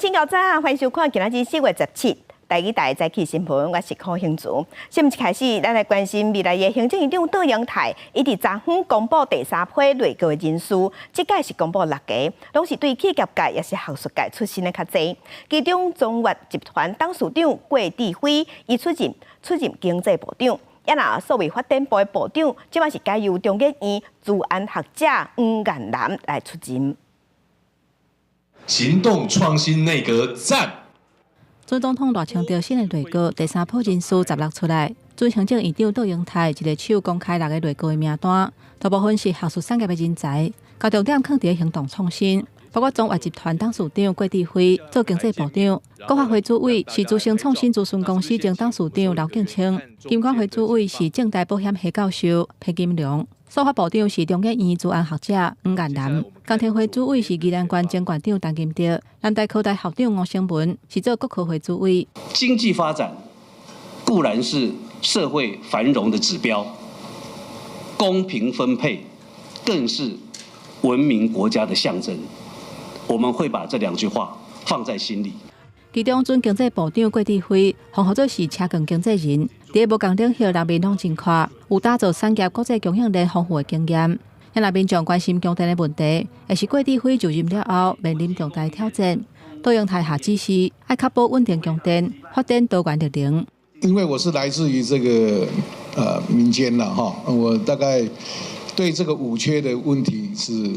請到早，歡迎收看今仔日4月17台語台早起新聞，我是柯興竹。新聞一開始，咱來關心未來的行政院長卓榮泰，伊佇昨昏公布第三批內閣的人事，這屆是公布六个，攏是對企業界抑是學術界出身的較濟。其中中越集團董事長郭智輝，伊出任經濟部長。抑若數位發展部的部長，這擺是改由中研院資安學者黃彥南來出任。行動創新內閣讚！準總統賴清德新的內閣第三波人事十六出來，準行政院長卓榮泰一个手公開六个內閣的名單，大部分是學術產業的人才，共重點囥佇行動創新，包括中越集團董事長郭智輝做經濟部長，國發會主委是資誠創新諮詢公司前董事長劉建清，金管會主委是政大保險系教授裴金龍，數發部長是中研院資安學者黃彥南，工提會主委是宜蘭縣前縣長陳金德，南台科大校長吳成文是做國科會主委。經濟發展固然是社會繁榮的指標，公平分配更是文明國家的象徵。我們會把這兩句話放在心裡。其中，準經濟部長郭智輝，予號做是斜槓經濟人，佇無仝領域人面攏真闊，有打造產業國際供應鏈豐富的經驗。若民眾關心供電的問題，會是郭智輝就任了後面臨重大挑戰。卓榮泰下指示，愛確保穩定供電，發展多元綠能。因為我是來自於這個民間啦，哈，我大概對這個五缺的問題是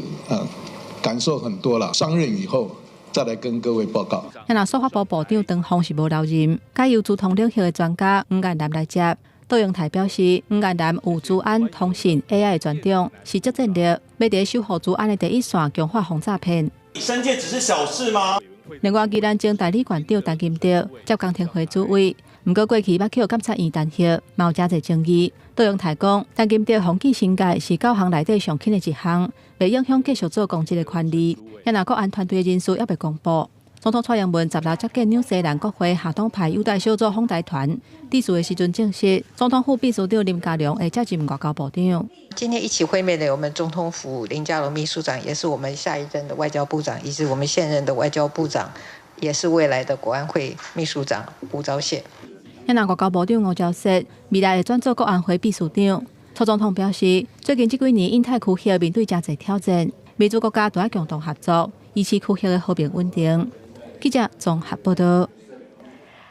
感受很多啦。上任以後再來跟各位報告。若數發部部長唐鳳是無留任，改由資通領域的專家黃彥南來接。卓榮泰表示，黃彥南有資安、通信、AI 的專長，是足戰略，欲佇守護資安的第一線，強化防詐騙。申誡只是小事嗎？另外，宜蘭前代理縣長陳金德接工提會主委，毋過過去捌去予監察院彈劾，嘛有誠濟爭議。卓榮泰講，陳金德予記申誡是九項內底上輕的一項，袂影響繼續做公職的權利。若國安團隊的人事猶未公布。總統蔡英文十六接見紐西蘭國會下黨派優待小組訪台團，致辭的時陣證實，總統府秘書長林佳龍會接任外交部長。今天一起會面的，我們總統府林佳龍秘書長，也是我們下一任的外交部長，以及我們現任的外交部長，也是未來的國安會秘書長吳釗燮。若外交部長吳釗燮未來會轉做國安會秘書長。蔡總統表示，最近這幾年印太區域面對誠濟挑戰，民主國家都愛共同合作，維持區域的和平穩定。記者綜合報道。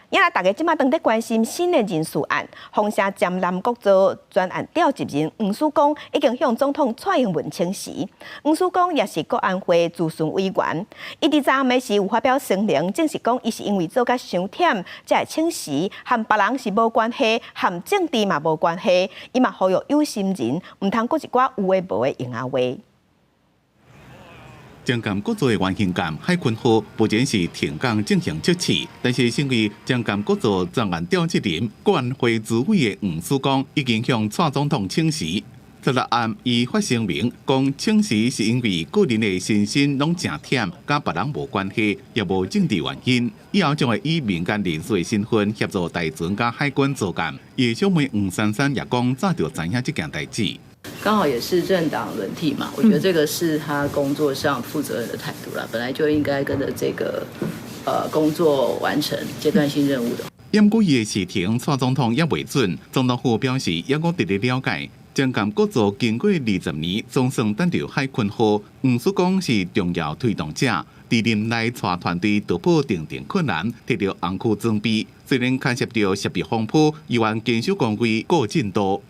也大家這馬當咧關心新的人事案，封城占南國造專案召集人黃曙光已經向總統蔡英文請辭。黃曙光也是國安會諮詢委員，伊佇昨暗時有發表聲明，證實講伊是因為做甲傷忝，才會請辭，和別人是無關係，和政治嘛無關係。伊嘛呼籲有心人，毋通閣一寡有的無的閒仔話。將艦國造的原型艦海鯤號目前是停工進行測試，但是身為將艦國造專案召集人、國安會主委的黃曙光已經向蔡總統請辭。十六暗伊發聲明講，請辭是因為個人的身心攏誠忝，佮別人無關係，也無政治原因。以後將會以民間人士的身份協助大船佮海軍造艦。伊的小妹黃珊珊也講，早就知影這件代誌。剛好也是政黨輪替嘛，我覺得這個是他工作上負責任的態度啦。本來就應該跟着這個工作完成階段性任務的。毋過伊的辭呈，蔡總統猶未准。總統府表示，猶閣佇咧了解，將艦國造經過20年，總算等著海鯤號，黃曙光是重要推動者，佇任內帶團隊突破重重困難，提著紅區裝備，雖然牽涉著設備風波，猶原堅守崗位顧進度。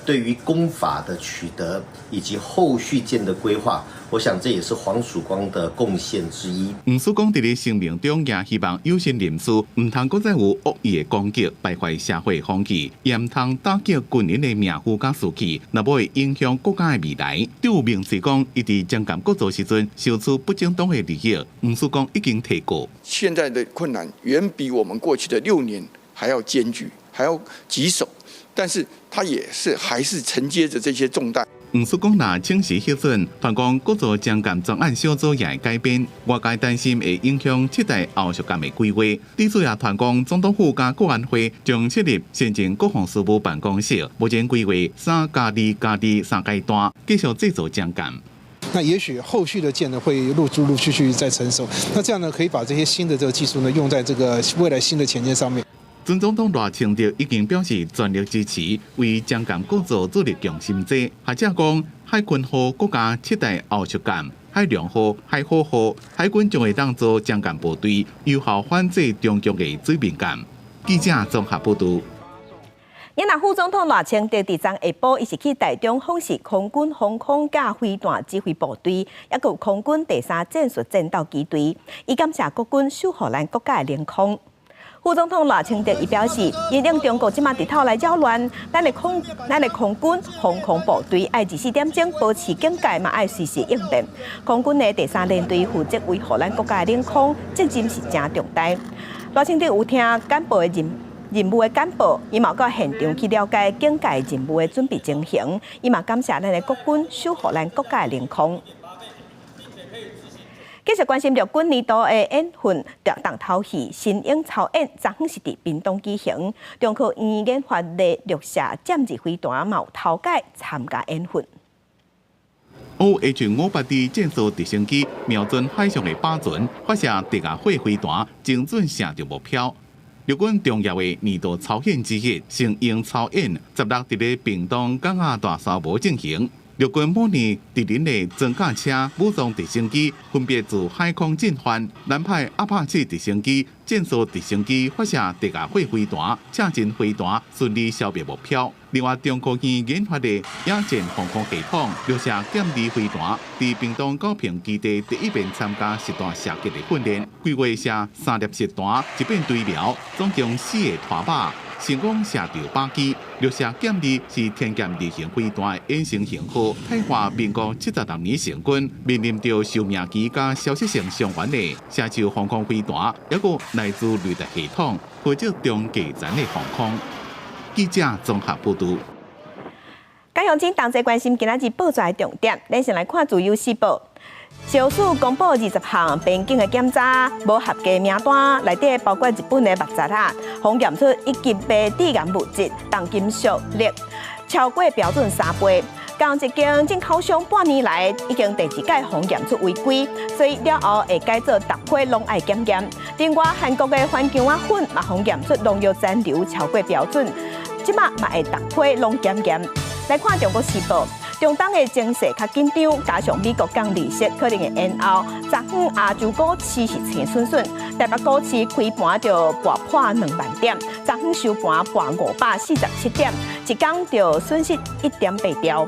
對於工法的取得以及後續艦的規劃，我想這也是黃曙光的貢獻之一。黃曙光佇咧聲明中也希望有心人士毋通閣再有惡意的攻擊，敗壞社會風氣，也毋通打擊軍人的名譽佮士氣，若無會影響國家的未來。對有名嘴講，伊佇將艦國造時陣收取不正當的利益，黃曙光已經提告。現在的困難遠比我們過去的6年還要艱巨，還要棘手。但是他也是還是承接着這些重擔。黃曙光若請辭核准，傳講國造將艦專案小組也會改編，外界擔心會影響七代後續艦的規劃。至此也傳講總統府佮國安會將設立先進國防事務辦公室，目前規劃3+2+2三階段繼續製造將艦。那也許後續的艦呢會陸陸陸續續再成熟。那這樣呢，可以把這些新的這個技術呢用在這個未來新的潛艦上面。前總統賴清德已經表示全力支持，為將艦改造助力強心劑。學者講，海鯤號國家七代奧速艦、海龍號、海虎號，海軍將會當做將艦部隊有效反制中共的水面艦。記者綜合報導。因那副總統賴清德佇昨下晡，伊是去台中訪視空軍防空佮飛彈指揮部隊，抑閣有空軍第三戰術戰鬥機隊，伊感謝國軍守護咱國家的領空。副總統賴清德伊表示，因應中國這馬佇透來擾亂，咱的空軍防空部隊愛24點鐘保持警戒，嘛愛隨時應變。空軍的第三聯隊負責維護咱國家的領空，責任是誠重大。賴清德有聽簡報的任務的簡報，伊嘛到現場去了解警戒任務的準備情形，伊嘛感謝咱的國軍守護咱國家的領空。繼續關心陸軍年度的演訓重頭戲神鷹操演，昨昏是佇屏東舉行。中科院研發的陸射劍二飛彈嘛有頭擺參加演訓。 OH-58D 戰術直升機瞄準海上的靶船，發射地下火飛彈，精準射著目標。陸軍重要的年度操演之一，神鷹操演，16佇咧屏東港仔大沙埔進行。陸軍模擬敵人的裝甲車、武裝直升機分別自海空進犯，南派阿帕契直升機、戰術直升機發射地下火飛彈、射擊飛彈，順利消滅目標。另外，中科院研發的野戰防空系統陸射劍二飛彈，佇屏東高屏基地第一遍參加實彈射擊的訓練，規劃射三粒實彈，一遍對瞄，總共四个拖靶。成功射著靶機。陸射劍二是天劍二型飛彈的衍生型號，泰華民國76年成軍，面臨著壽命期佮消失性傷員的射手防空飛彈，抑閣來自雷達系統，負責中繼層的防空。記者綜合報導。嘉祥請同齊關心今仔日報紙的重點，咱先來看《自由時報》。食藥署公布20項邊境的檢查無合格名單，內底包括日本的捌雜仔，予驗出一級的致癌物質、重金屬鈉，超過標準3倍。仝一間進口商半年來已經第二擺予驗出違規，所以了後會改做逐批攏愛檢驗。另外，韓國的番薑仔粉嘛予驗出農藥殘留超過標準，這馬嘛會逐批攏檢驗。來看《中國時報》。中東的情勢較緊張，加上美國降利息可能會延後。昨昏亞洲股市是青順順，台北股市開盤就跌破2萬點，昨昏收盤跌547點，一工就損失1.8兆。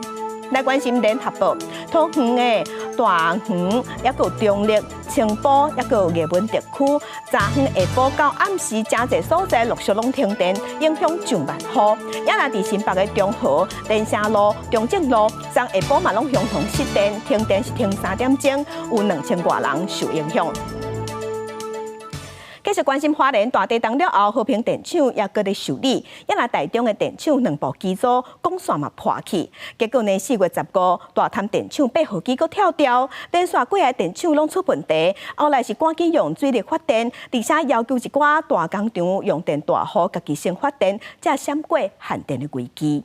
來關心聯合報，桃園的大園，抑閣中壢、青埔，抑閣藝文特區，昨昏下晡到暗時，誠濟所在陸續攏停電，影響上萬戶。抑若佇新北的中和、連城路、中正路，昨下晡嘛攏雄雄失電，停電是停3點鐘，有2000外人受影響。繼續關心花蓮大地動了後，和平電廠也閣咧修理，抑若台中的電廠兩部機組管線嘛破去，結果呢4月15，大潭電廠8號機閣跳掉，連續幾个電廠攏出問題，後來是趕緊用水力發電，而且要求一寡大工廠用電大戶家己先發電，才閃過限電的危機。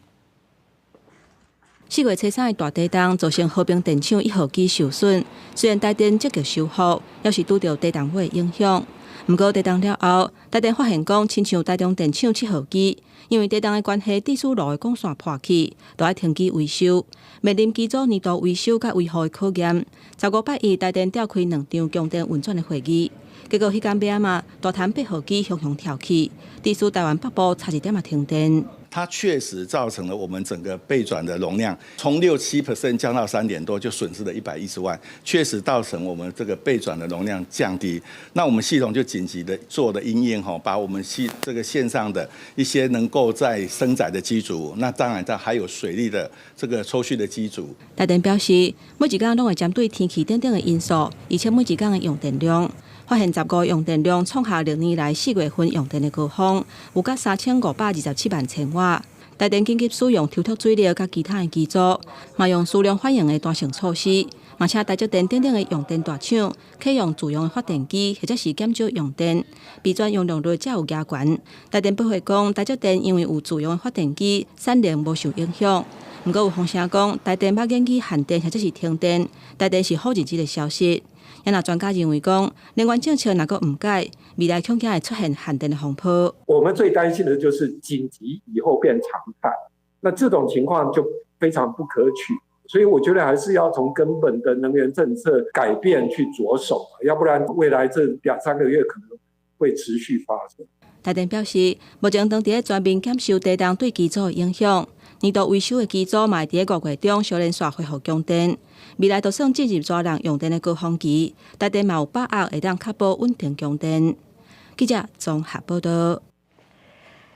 4月初三的大地動造成和平電廠1號機受損，雖然台電積極修復，猶是拄著地動火的影響。毋過地動了後，台電發現講，親像台中電廠7號機，因為地動的關係，致使路的管線破去，著愛停機維修，面臨機組年度維修佮維護的考驗。15拜一，台電召開兩場供電運轉的會議，結果彼工尾仔嘛，大潭8號機雄雄跳去，致使台灣北部差一點仔停電。它確實造成了我們整個備轉的容量從6、7% 降到3點多，就損失了110萬，確實造成我們這個備轉的容量降低。那我們系統就緊急的做了因應，吼，把我們系這個線上的一些能夠再升載的機組，那當然它還有水力的這個抽蓄的機組。台電表示，每一工攏會針對天氣等等的因素，預測每一工的用電量。發現15用電量創下歷年來4月份用電的高峰，有甲3527萬千瓦。台電緊急使用抽脫水力佮其他的機組，嘛用適量反應的彈性措施，嘛請台積電等等的用電大廠，啟用自用的發電機，或者是減少用電，備轉用量率才有加懸。台電駁回講，台積電因為有自用的發電機，產能無受影響。毋過有風聲講，台電欲研擬限電或者是停電，台電是否認這个消息。也若專家認為講，能源政策若閣毋改，未來恐驚會出現限電的風波。我們最擔心的就是緊急以後變常態，那這種情況就非常不可取。所以我覺得還是要從根本的能源政策改變去着手，要不然未來這兩三個月可能會持續發生。台電表示，目前當佇咧全面檢修地動對機組的影響，年度維修的機組嘛會佇咧5月中小連續恢復供電。未來就算進入熱人用電的高峰期，台電嘛有把握會當確保穩定供電。記者綜合報道。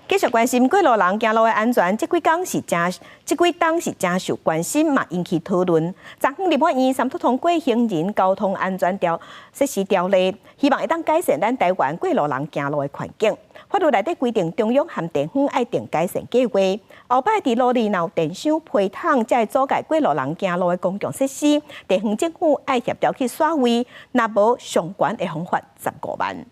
繼續關心過路人行路的安全，這幾冬是誠受關心，嘛引起討論。昨昏立法院三讀通過行人交通安全條設施條例，希望會當改善咱台灣過路人行路的環境。法律內底規定，中央和地方愛定改善計劃。後擺佇路裡若有電箱、皮桶，才會阻礙過路人行路的公共設施，地方政府愛協調去刷位，若無上懸會予罰15萬。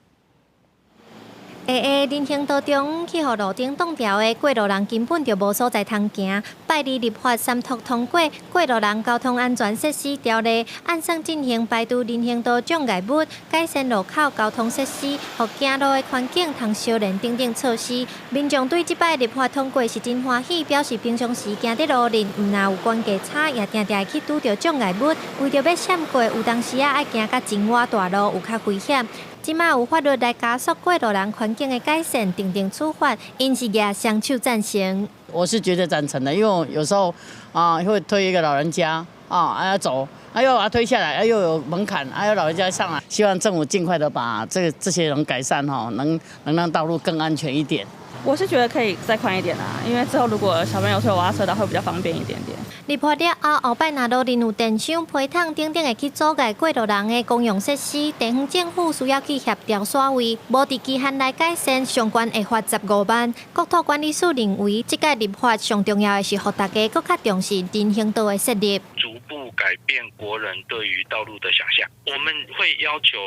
下下人行道中去予路燈擋牢的過路人根本就無所在通行。拜二立法三讀通過《過路人交通安全設施條例》，按算進行排除人行道障礙物、改善路口交通設施、予行路的環境通相連等等措施。民眾對這擺立法通過是真歡喜，表示平常時行佇路面，毋但有懸架差，也定定會去拄著障礙物，為著欲閃過，有當時仔愛行較真倚大路，有較危險。這馬有法律來加速過路人環境的改善，訂定處罰，𪜶是舉雙手贊成。我是絕對贊成的，因為有時候啊會推一個老人家啊，要走，啊又把他推下來，又有門檻，還有老人家上來，希望政府盡快的把這些人改善哈，能讓道路更安全一點。我是覺得可以再寬一點啦，因為之後如果小朋友推娃娃車的話，會比較方便一點點。立法了後，後擺若路面有電箱、皮桶等等會去阻礙過路人的公用設施，地方政府需要去協調刷位，無佇期限內改善，上懸會罰15萬。國土管理署認為，這屆立法上重要的是，予大家閣較重視人行道的設立，逐步改變國人對於道路的想象。我們會要求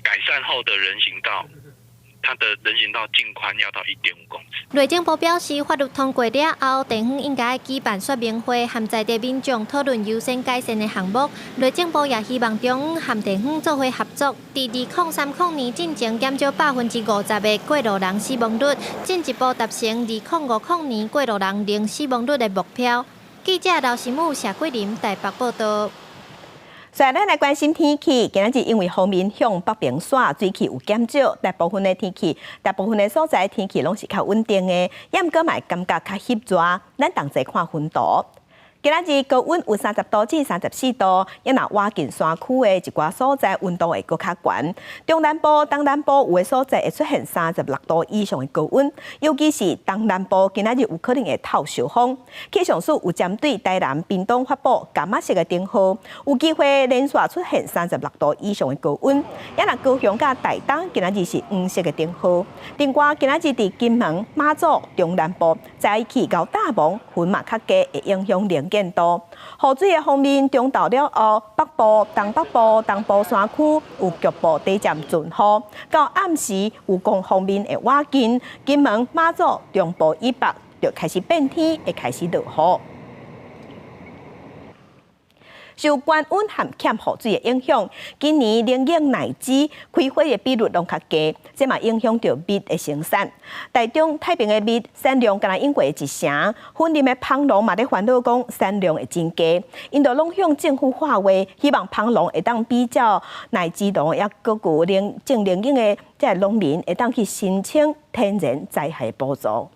改善後的人行道，它的人行道淨寬要到1.5公尺。內政部表示，法律通過了後，地方應該舉辦說明會，和在地民眾討論優先改善的項目。內政部也希望中央和地方做伙合作，佇2030年進前減少50%的過路人死亡率，進一步達成2050年過路人零死亡率的目標。記者劉新武、謝桂林台北報道。所以咱來關心天氣，今仔日因為鋒面向北邊徙，水汽有減少，大部分的所在天氣攏是較穩定的，也毋過嘛會感覺較翕熱。咱同齊看溫度。今仔日高溫有30度至34度，也若倚近山區的一寡所在，溫度會閣較懸。中南部、東南部有的所在會出現36度以上的高溫，尤其是東南部，今仔日有可能會透燒風。氣象署有針對台南、屏東發布柑仔色的燈號，有機會連續出現三十六度以上的高溫。也若高雄佮台東今仔日是黃色的燈號。另外，今仔日佇金門、馬祖、中南部，早起𠢕罩霧，雲嘛較低，會影響能見度。雨水的方面，中晝了後，北部、東北部、東部山區有局部短暫陣雨。到暗時有狂風面會倚近，金門、馬祖、中部以北就開始變天，會開始落雨。受高溫和欠雨水的影響，今年龍眼奶籽開花的比率攏較低，這嘛影響著蜜的生產。台中太平的蜜產量敢若往年的一成，雲林的蜂農嘛咧煩惱講產量會真低，𪜶就攏向政府喊話，希望蜂農會當比照奶籽農，抑閣有種龍眼的這个農民會當去申請天然災害補助。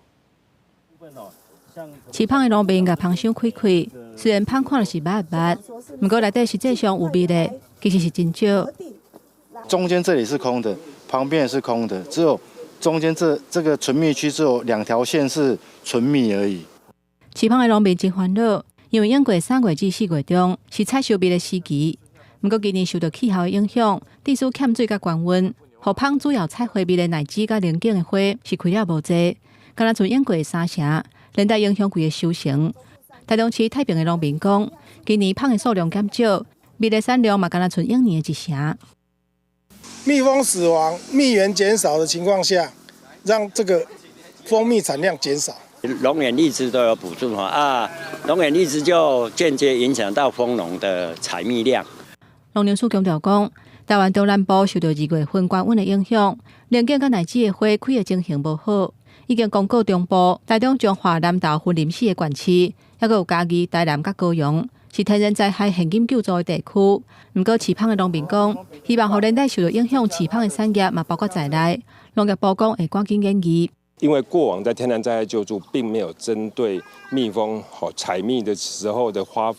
飼蜂的農民共蜂箱開開，雖然蜂看著是密密，毋過內底實際上有蜜的，其實是真少。中間這裡是空的，旁邊也是空的，只有中間這個純蜜區只有兩條線是純蜜而已。飼蜂的農民真煩惱，因為往過3月至4月中是採收蜜的時期，毋過今年受到氣候的影響，致使欠水佮高溫，予蜂主要採花蜜的奶籽佮龍井的花是開了無濟，敢若賰往過三成。連帶影響規个收成。台中市太平的農民講，今年蜂的數量減少，蜜的產量嘛敢若賰往年的一成。蜜蜂死亡、蜜源減少的情況下，讓這個蜂蜜產量減少。龍眼荔枝都有補助啊，龍眼荔枝就間接影響到蜂農的採蜜量。農糧署強調講，台灣中南部受到2月份高溫的影響，龍井佮荔枝的花開的情形無好，已經公告中部、台中、彰化、南投、雲林四个縣市，抑閣有嘉義、台南佮高雄，是天然災害現金救助的地區。毋過飼蜂的農民講，希望予連帶受到影響飼蜂的產業嘛包括在內。農業部講會趕緊研議。因為過往在天然災害救助並沒有針對蜜蜂吼採蜜的時候的花，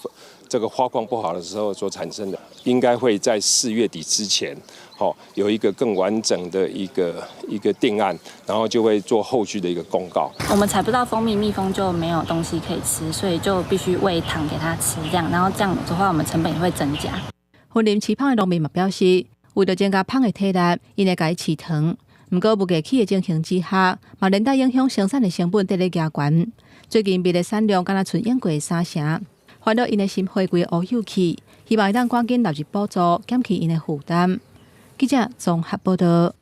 這個花況不好的時候所產生的，應該會在4月底之前，吼有一個更完整的一個定案，然後就會做後續的一個公告。我們採不到蜂蜜，蜜蜂就沒有東西可以吃，所以就必須餵糖給它吃，這樣，然後這樣的話，我們成本也會增加。雲林飼蜂的農民嘛表示，為著增加蜂的體力，𪜶會共伊飼糖。毋過物價起的情形之下，嘛連帶影響生產的成本佇咧加懸。最近蜜的產量敢若賰應過三成，煩惱𪜶的心花規個烏有去，希望會當趕緊納入補助，減輕𪜶的負擔。記者綜合報道。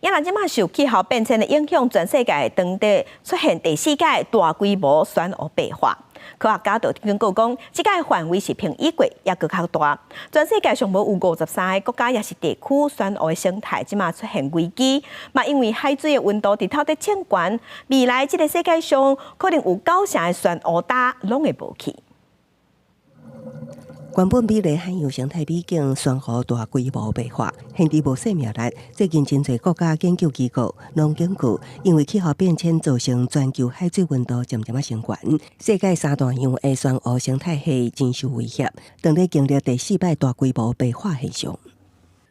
也若這馬受氣候變遷的影響，全世界當地出現第四屆大規模珊瑚白化。科學家就警告講，這屆範圍是比以過猶閣較大。全世界上無有53個國家，抑是地區珊瑚的生態，這馬出現危機。嘛，因為海水的溫度直透佇升懸，未來這个世界上可能有九成的珊瑚礁攏會無去。原本美麗海洋生態美景，珊瑚大規模白化，現在無生命力。最近真濟國家研究機構攏警告，因為氣候變遷造成全球海水溫度漸漸仔升懸，世界三大洋的珊瑚生態系真受威脅，當咧經歷第四擺大規模白化現象。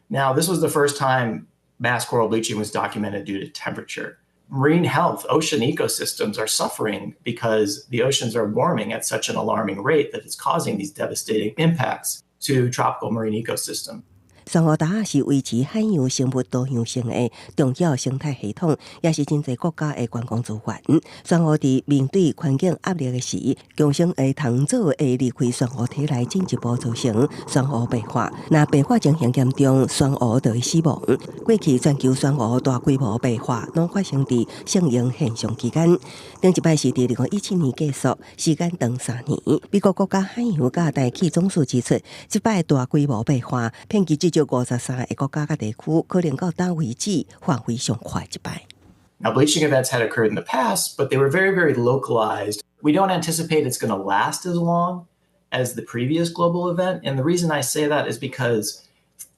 Now, this was the first time mass coral bleaching was documented due to temperature. Marine health, ocean ecosystems are suffering because the oceans are warming at such an alarming rate that it's causing these devastating impacts to tropical marine ecosystems. 珊瑚礁是維持海洋生物多樣性的重要生態系統，也是真濟國家的觀光資源。珊瑚佇面對環境壓力的時，共生的蟲藻會離開珊瑚體內進一步造成珊瑚白化。若白化情形嚴重，珊瑚就會死亡。過去全球珊瑚大規模白化，攏發生佇聖嬰現象期間。頂一擺是佇2017年結束，時間長3年。美國國家海洋佮大氣總署指出，這擺大規模白化，遍及至少53個國家佮地區，可能到今為止範圍上闊一擺。 Now, bleaching events had occurred in the past, but they were very, very localized. We don't anticipate it's going to last as long as the previous global event. And the reason I say that is because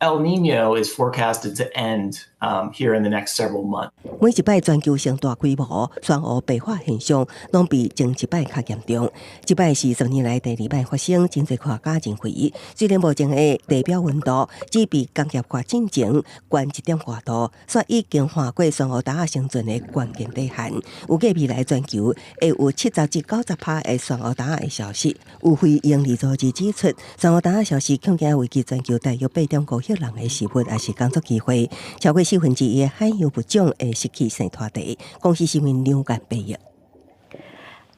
El Niño is forecasted to end here in the next several months. 每一擺全球性大規模珊瑚白化現象，攏比前一擺較嚴重。這擺是10年來第二擺發生，真濟科學家認為，雖然目前的地表溫度只比工業化進前懸1.外度，卻已經跨過珊瑚礁生存的關鍵底線。預計未來全球會有70至90%的珊瑚礁會消失。有非營利組織指出，珊瑚礁消失，恐驚危及全球大約8.5億人的食物抑是工作機會，超過1/4的海洋物種會失去生態地。公視新聞梁間報道。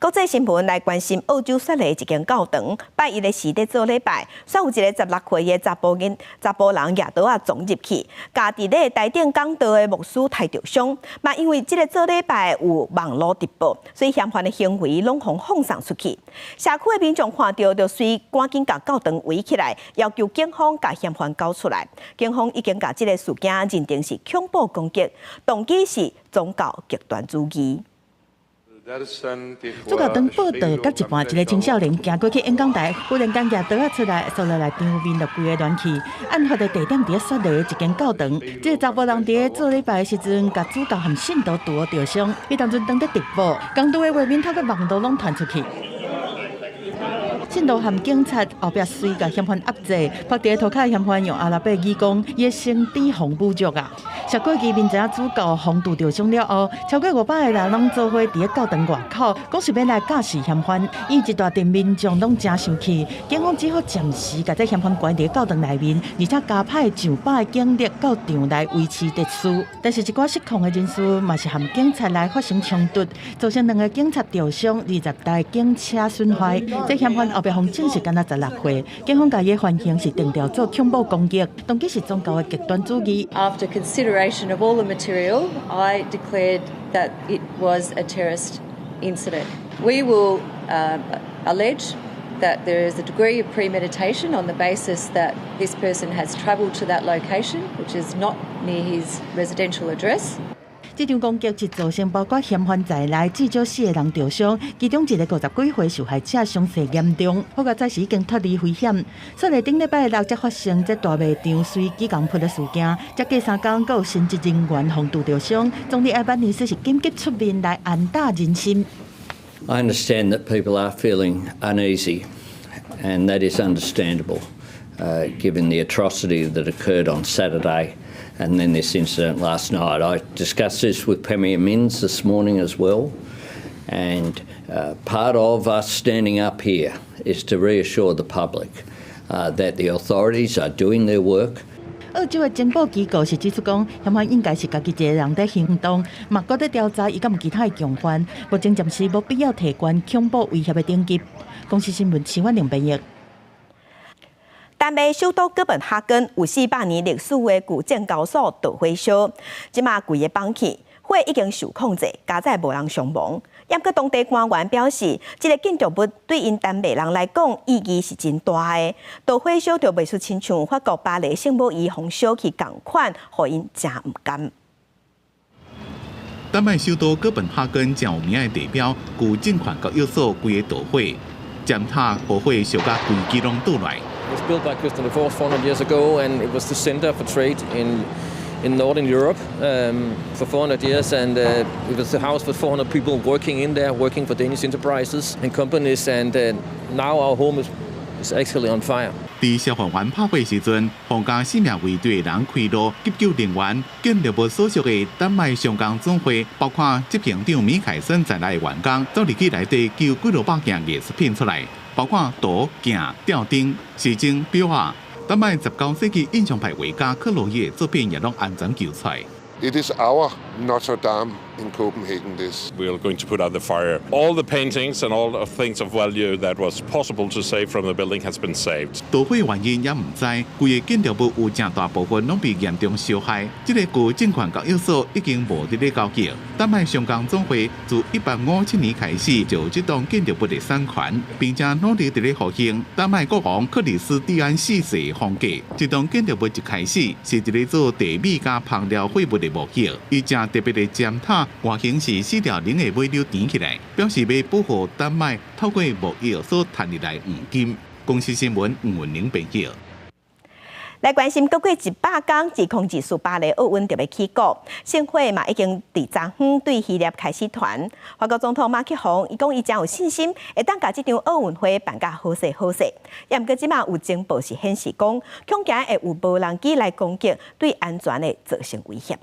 國際新聞來關心澳洲雪梨一間教堂，拜一的時佇做禮拜，煞有一个16歲的查埔囡查埔人舉刀仔撞入去，共佇咧台頂講道的牧師刣著傷。嘛，因為這个做禮拜有網路直播，所以嫌犯的行為攏予放送出去。社區的民眾看著就隨趕緊共教堂圍起來，要求警方共嫌犯交出來。警方已經共這个事件認定是恐怖攻擊，動機是宗教極端主義。主教堂報道到一半，一个青少年行過去演講台，忽然間舉刀仔出來，紲落來場面就規个亂去。案發的地點佇咧雪梨一間教堂，這个查埔人佇咧做禮拜的時陣，共主教和信徒挃著傷。彼當陣當佇直播，講道的畫面透過網路攏傳出去。信徒和警察後壁隨共嫌犯壓制，趴佇塗跤的嫌犯用阿拉伯語講，伊的身體防武足啊。社區居民知影主教予挃著傷了後，超過500個人攏做伙佇咧教堂外口，講是欲來監視嫌犯。伊一大陣民眾攏誠生氣，警方只好暫時共這嫌犯關佇教堂內面，而且加派上百個警力到場來維持秩序。但是，一寡失控的人士嘛是和警察來發生衝突，造成兩个警察著傷，20台警車損壞。這嫌犯後壁予證實敢若16歲，警方共伊的犯行是定調做恐怖攻擊，動機是宗教的極端主義。 After consideration of all the material, I declared that it was a terrorist incident. We will allege that there is a degree of premeditation on the basis that this person has travelled to that location, which is not near his residential address. 這場攻擊是造成包括嫌犯在內至少四個人著傷，其中一個50幾歲受害者傷勢嚴重，好佳哉是已經脫離危險。所以頂禮拜六才發生這大賣場隨機共噴的事件，才過3工，閣有神職人員予揬著傷，總理艾班尼斯是緊急出面來安撫人心。 I understand that people are feeling uneasy, and that is understandable, given the atrocity that occurred on Saturday and then this incident last night. I discussed this with Premier Minns this morning as well, and part of us standing up here is to reassure the public that the authorities are doing their work. 澳洲的情報機構是指出講，嫌犯應該是家己一個人佇行動，嘛閣咧調查伊敢有其他的共犯，目前暫時無必要提懸恐怖威脅的等級。公視新聞徐婉玲編譯。丹麥首都哥本哈根有400年歷史的舊證交所著火燒，這馬規个崩去，火已經受控制，佳哉無人傷亡。毋過當地官員表示，這个建築物對𪜶丹麥人來講意義是真大的。著火燒就袂輸親像法國巴黎聖母院予燒去仝款，予𪜶誠毋甘。丹麥首都哥本哈根誠有名的地標舊證券交易所規个著火，尖塔予火燒甲規支攏倒來。 It was built by Christian IV 400 years ago, and it was the center for trade in Northern Europe for 400 years. And it was a house with 400 people working in there, working for Danish enterprises and companies. And now our home is actually on fire. 佇消防員拍火時陣，皇家生命衛隊的人開路急救人員，建築物所屬的丹麥商工總會，包括執行長米凱森在內的員工，走入去內底救幾落百件藝術品出來，包括圖、鏡、吊燈、時鐘、錶仔。丹麥19世紀印象派畫家克羅伊的作品也攏安全救出來。 It is our Notre Dame in Copenhagen. This We are going to put out the fire. All the paintings and all the things of value that was possible to save from the building has been saved. 著火原因也毋知，規个建築物有誠大部分攏被嚴重燒害。這个舊證券交易所已經無佇咧交易。丹麥商工總會自1857年開始就有這棟建築物的產權，並且努力佇咧復興丹麥國王克里斯蒂安四世的風格。這棟建築物一開始是佇咧做地米佮香料貨物的貿易，伊誠特別的尖塔外形是四條龍的尾溜踮起來，表示欲保護丹麥透過貿易所賺入來黃金。公視新聞吳文玲編譯。來關心，閣過100工，2024巴黎奧運就欲起鼓，聖火嘛已經佇昨昏對希臘開始傳。法國總統馬克宏伊講，伊誠有信心，會當共這場奧運會辦甲好勢好勢。也毋過這馬有情報是顯示講，恐驚會有無人機來攻擊，對安全會造成威脅。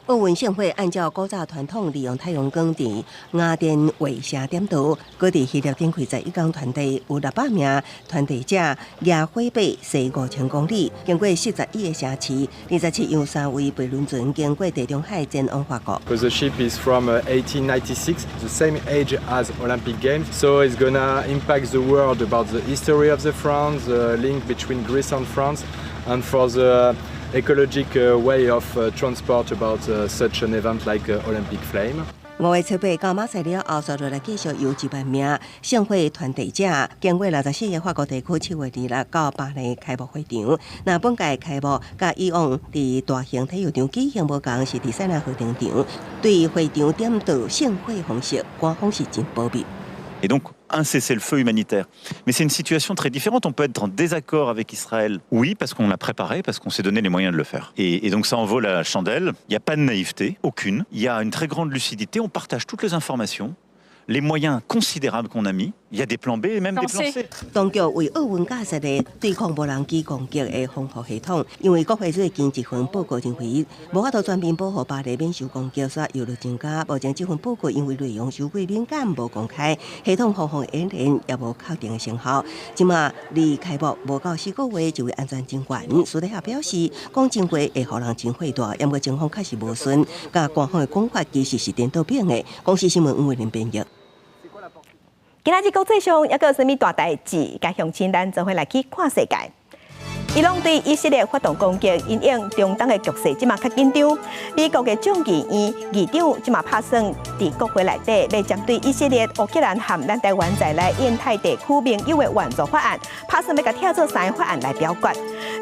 奧運聖火按照古早傳統，利用太陽光佇雅典衛城點燈。閣佇希臘展開11工傳遞，有600名傳遞者舉火把踅5000公里，經過41個城市，27讓三位飛輪船經過地中海前往法國。 Because the ship is from 1896, the same age as Olympic Games, so it's gonna impact the world about the history of the France, the link between Greece and France, and for the ecologic way of transport about such an event like Olympic Flame. 5月7日到馬賽了後，紲落來繼續由1萬名聖火傳遞者經過64個法國地區，7月26到巴黎開幕會場。那本屆開幕佮以往佇大型體育場舉行無仝，是佇塞納河登場，對會場點燈聖火方式，官方是真保密。 Et donc un cessez-le-feu humanitaire. Mais c'est une situation très différente. On peut être en désaccord avec Israël, oui, parce qu'on l'a préparé, parce qu'on s'est donné les moyens de le faire. Et donc ça en vaut la chandelle. Il n'y a pas de naïveté, aucune. Il y a une très grande lucidité. On partage toutes les informations, les moyens considérables qu'on a mis. Il y a des plans B et même des plans C. 當局為奧運架設的對抗無人機攻擊的防護系統，因為國會最近一份報告認為，無法度全面保護巴黎免受攻擊，所以憂慮增加。目前這份報告因為內容傷過敏感，無公開，系統防護演練也無確定的成效。這馬離開幕無夠4個月，一位安全人員私底下表示，講真話會予人真火大，毋過情況確實無順，佮官方的講法其實是顛倒變的。公視新聞吳偉林編譯。今仔日國際上猶閣有啥物大代誌？佮鄉親咱做伙來去看世界。伊朗對以色列發動攻擊，因應中東的局勢這馬較緊張。美國的眾議院議長這馬拍算佇國會內底，欲針對以色列、烏克蘭和咱台灣在內印太地區盟友的援助法案，拍算欲共拆做三个法案來表決。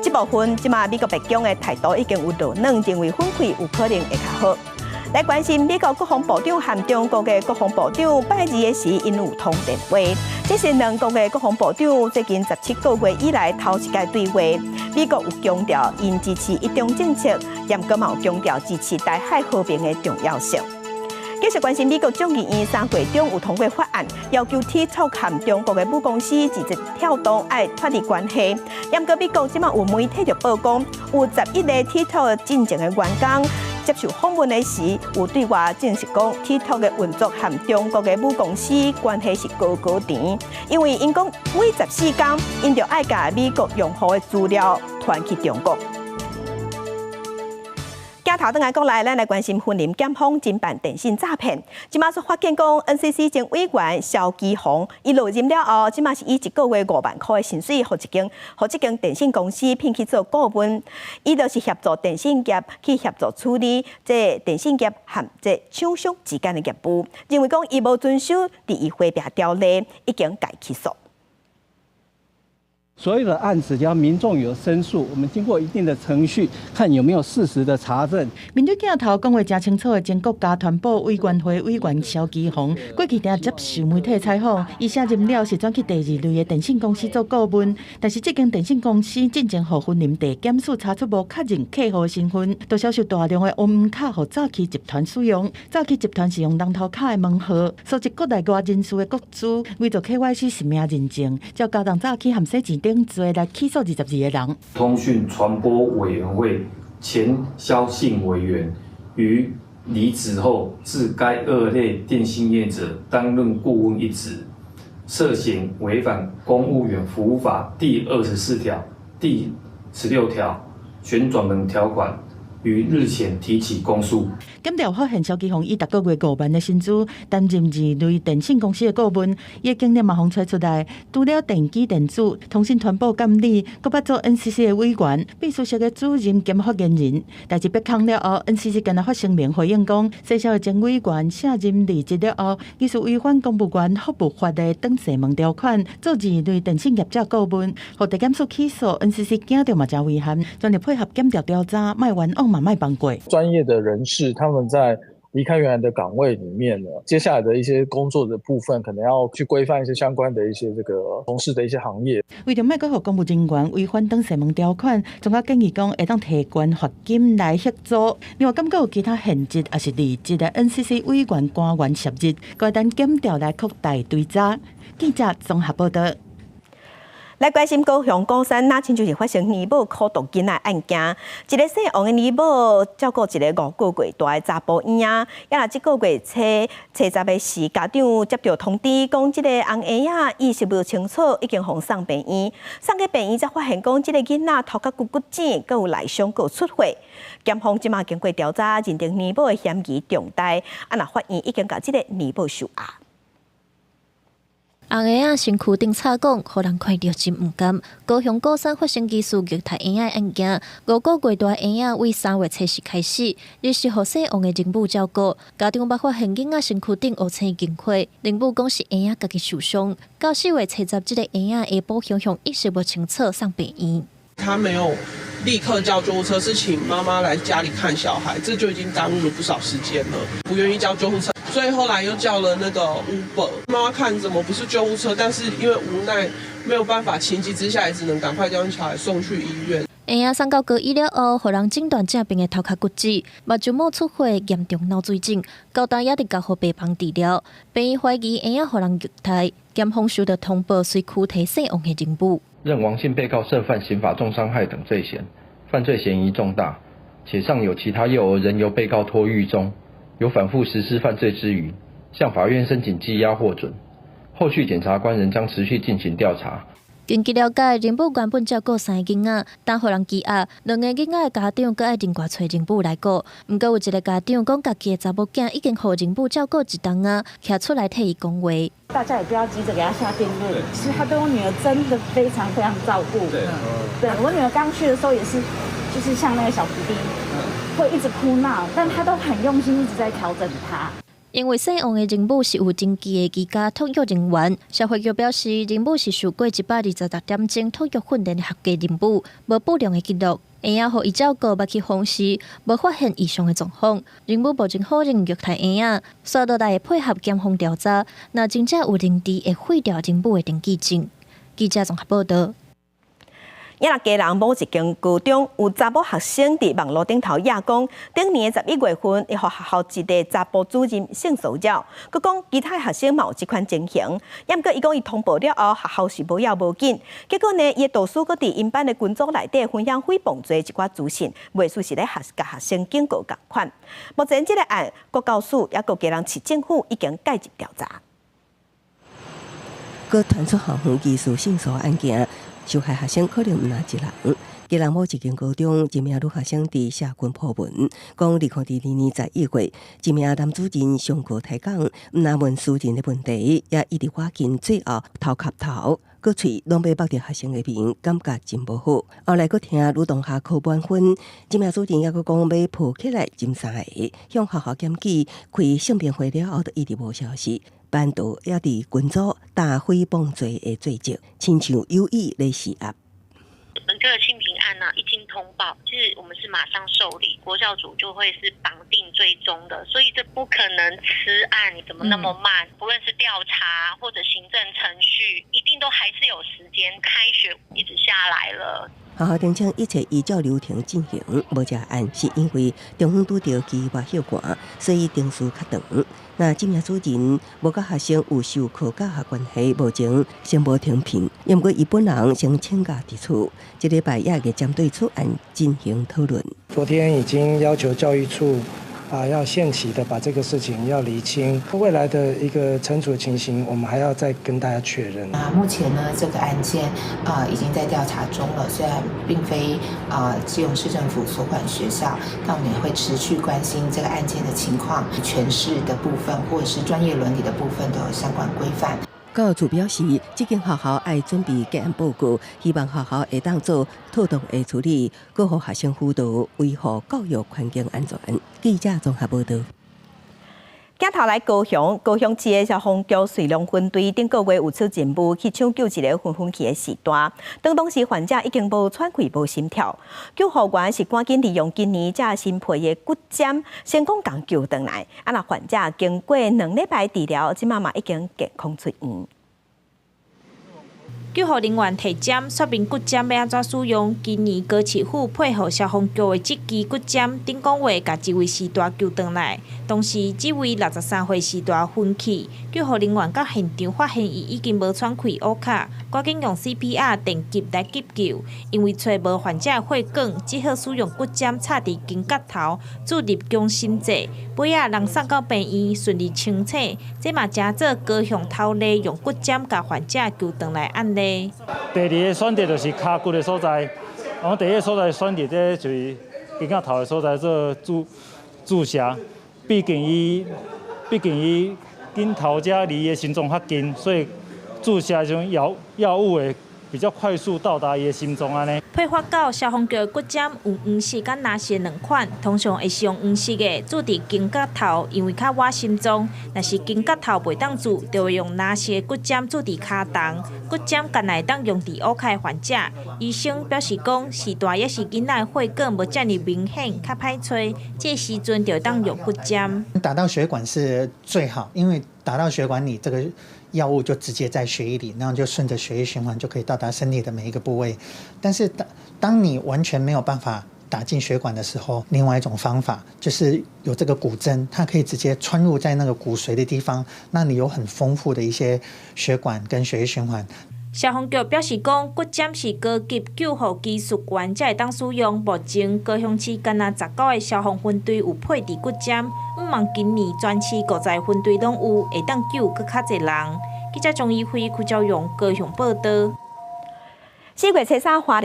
這部分這馬美國白宮的態度已經有落軟，認為分開有可能會較好。來關心美國國防部長和中國的國防部長拜二的時，𪜶有通電話。這是兩國的國防部長最近17個月以來頭一擺對話。美國有強調𪜶支持一中政策，也閣嘛有強調支持台海和平的重要性。繼續關心美國眾議院3月中有通過法案，要求 TikTok 和中國的母公司字節跳動愛脫離關係。毋過美國這馬有媒體就報講，有11個 TikTok 進前的員工接受訪問的時，有對外證實講，TikTok 的運作和中國的母公司關係是高高甜，因為𪜶講每14天，𪜶就愛共美國用戶的資料傳去中國。鏡頭轉來國內，咱來關心雲林檢方偵辦電信詐騙。這馬煞發現講，NCC 前委員蕭基宏，伊落任了後，這馬是以一個月5萬箍的薪水，予這間電信公司聘去做顧問。伊就是協助電信業去協助處理這電信業和這廠商之間的業務，認為講伊無遵守利益回避條例，已經共起訴。所有的案子，只要民眾有申訴，我們經過一定的程序，看有沒有事實的查證。面對鏡頭講話誠清楚的前國家傳播委員會委員蕭基宏，過去定接受媒體採訪，伊卸任了是轉去第二類的電信公司做顧問，但是這間電信公司進前予雲林地檢署查出無確認客戶身份，就銷售大量的黃卡予詐欺集團使用。詐欺集團是用人頭卡的門號，蒐集國內外人士的個資，偽造 KYC 實名認證，照交人詐欺和洗錢等罪來起訴22個人。通訊傳播委員會前蕭姓委員於離職後，至該二類電信業者擔任顧問一職，涉嫌違反公務員服務法第24條、第16條旋轉門條款，於日前提起公訴。檢調發現蕭基宏以逐個月5萬的薪資擔任二類電信公司的顧問，伊的經歷嘛予揣出來。除了電機電子、通訊傳播監理，閣捌做 NCC 的委員、秘書室的主任兼發言人。代誌曝光了後，NCC 今日發聲明回應講，姓蕭的前委員卸任離職了後，疑似違反公務員服務法的擋誓門條款，做二類電信業者顧問，予地檢署起訴，NCC 驚著嘛誠遺憾，全力配合檢調調查，莫冤枉嘛莫放過。專業的人士，他們在離開原來的崗位裡面呢，接下來的一些工作的部分，可能要去規範一些相關的一些這個從事的一些行業。為著莫閣予公務人員違反擋誓門條款，專家建議講會當提懸罰金來嚇阻。另外，感覺有其他現職抑是離職的 NCC 委員官員涉入，閣等檢調來擴大追查。記者綜合報道。來關心高雄鼓山，若親像是發生乳母苦毒囡仔案件，一个姓王的乳母照顧一个5個月大的查埔嬰仔，也若這個月初初十的時，家長接到通知，講這个翁嬰仔意識無清楚，已經予送病院，送去病院才發現講這个囡仔頭殼骨骨折，閣有內傷，閣有出血。檢方這馬經過調查，認定乳母的嫌疑重大，啊若法院已經共這个乳母收押。翁嬰仔身軀頂插管，予人看著真毋甘。高雄鼓山發生疑似虐待嬰仔案件，5個月大嬰仔為3月初四開始，日時予姓王的乳母照顧。家長捌發現囡仔身軀頂烏青凝血，乳母講是嬰仔家己受傷。到4月初十，這个嬰仔下晡雄雄意識無清楚，送病院。他沒有立刻叫救護車，是請媽媽來家裡看小孩，這就已經耽誤了不少時間了。不願意叫救護車，所以後來又叫了那個 Uber。媽媽看怎麼不是救護車，但是因為無奈沒有辦法，情急之下也只能趕快將小孩送去醫院。嬰仔送到高醫了後，予人診斷這病的頭殼骨折，目睭毛出血，嚴重腦水腫，高大也佇交予病房治療。病院懷疑嬰仔予人虐待，檢方收到通報，隨驅提姓王的乳母。認王姓被告涉犯刑法重傷害等罪嫌，犯罪嫌疑重大，且尚有其他幼兒仍由被告托育中，有反覆實施犯罪之虞，向法院申請羈押獲准。後續檢察官仍將持續進行調查。根據了解，乳母原本照顧三个囡仔，但予人羈押，兩个囡仔的家長閣愛另外揣乳母來顧。毋過有一个家長講，家己的查某囝已經予乳母照顧一冬仔，徛出來替伊講話。大家也不要急着給他下定論，其實他對我女兒真的非常非常照顧。對，我女兒剛去的時候也是，就是像那個小布丁，會一直哭鬧，但她都很用心，一直在調整她。因為姓王的認母是有登記的居家托育人員，社會局表示，認母是受過126點鐘托育訓練的合格認母，無不良的記錄。嬰仔予伊照顧捌去訪視，無發現異常的狀況。認母目前否認虐待嬰仔，紲落來會配合檢方調查。若真正有認知，會廢掉認母的登記證。記者綜合報道。也若基隆某一間高中有查某學生佇網路頂頭掖講，頂年11月份，伊予學校一个查埔主任性騷擾，閣講其他學生嘛有這款情形。毋過伊講伊通報了後，學校是無要無緊。結果呢，伊的導師閣佇𪜶班的群組內底分享誹謗罪一寡資訊，袂屬實咧學共學生警告仝款。目前這个案，國教署抑閣基隆市政府已經介入調查。閣傳出校園疑似性騷案件。受害學生可能毋但一人。基隆某一間高中一名女學生佇社群 po 文，講2022年11月，一名男主任上課提講，毋但問私人的問題，也一直挖緊最後頭磕頭，閣喙攏欲縛佇學生的面，感覺真無好。後來閣聽女同學考滿分，這名主任猶閣講欲抱起來斟三个，向學校檢舉開性平會了後，都一直無消息。班導也佇群組打誹謗罪的罪證，親像有意咧施壓。我們這個性平案呢，一經通報，其實我們是馬上受理，國教組就會是綁定追蹤的，所以這不可能吃案，你怎麼那麼慢？不論是調查或者行政程序，一定都還是有時間。開學一直下來了。學校聲稱一切依照流程進行，無這案是因為中方拄著期末休寒，所以程序較長。那這名主任無佮學生有授課教學關係，目前先無停聘。毋過伊本人先請假佇厝，這禮拜也會針對此案進行討論。昨天已經要求教育處啊，要限期的把這個事情要釐清，未來的一個懲處情形，我們還要再跟大家確認。啊，目前呢，這個案件啊已經在調查中了，雖然並非啊基隆市政府所管學校，但我們也會持續關心這個案件的情況，權勢的部分或者是專業倫理的部分都有相關規範。教育處表示，這間學校愛準備結案報告，希望學校會當做妥當的處理，閣予學生輔導，維護教育環境安全。記者綜合報道。鏡頭來高雄，高雄市的消防局瑞隆分隊頂個月有出任務去搶救一個昏昏去的序大，當時患者已經無喘氣、無心跳，救護員是趕緊利用今年才新配的骨針，成功共救轉來。啊，若患者經過2禮拜治療，這馬嘛已經健康出院。救護人員提針說明骨針欲按怎使用。今年高市府配合消防局的這支骨針，頂個月共一位序大救轉來。當時這位63歲序大昏去，救護人員到現場發現伊已經無喘氣、烏卡，趕緊用 CPR 電擊來急救。因為揣無患者血管，只好使用骨針插佇肩胛頭，注入強心劑。尾仔人送到病院順利清醒，這嘛成做高雄頭例用骨針共患者救轉來案例。第二個選擇就是跤骨的所在，我第一個所在選擇這就是肩胛頭的所在做注射，畢竟伊肩頭遮離伊的心臟較近，所以注射這種藥物會比較快速到達伊的心臟按呢。配發到消防局的骨針有黃色佮藍色兩款，通常會使用黃色的注佇肩胛頭，因為較倚心臟。若是肩胛頭袂當注，就會用藍色的骨針注佇跤筒。骨針干焦會當用佇烏卡的患者。醫生表示講，序大抑是囡仔血管無遮爾明顯，較歹揣，這時陣就會當用骨針。打到血管是最好，因為打到血管裡，這個藥物就直接在血液裡，然後就順着血液循環就可以到達身體的每一個部位。但是當你完全沒有辦法打進血管的時候，另外一種方法就是有這個骨針，它可以直接穿入在那個骨髓的地方，那你有很豐富的一些血管跟血液循環。消防局表示講，骨針是高級救護技術員才會當使用。目前高雄市干焦19個消防分隊有配置骨針，向望今年全市50個分隊攏有，會當救閣較濟人。記者鍾怡輝、柯昭勇高雄報道。4月初三，花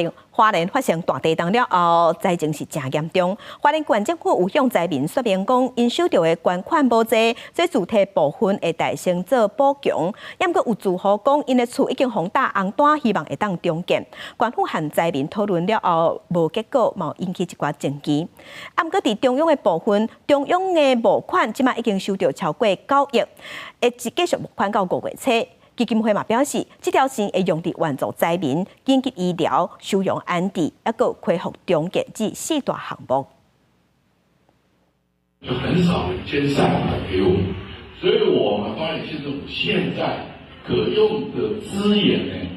蓮發生大地動了後，災情是誠嚴重。花蓮縣政府有向災民說明講，𪜶收著的捐款無濟，所以自提部分會代先做補強。猶閣有住戶講，𪜶的厝已經予打紅單，希望會當重建。縣府和災民討論了後，無結果，嘛引起一寡爭議。啊，毋過佇中央的部分，中央的募款這馬已經收著超過9億，會繼續募款到5月初。基金會嘛表示，這條錢會用佇援助災民、緊急醫療、收容安置，抑閣恢復重建這四大項目。就很少捐善款給我們，所以我們花蓮縣政府現在可用的資源呢，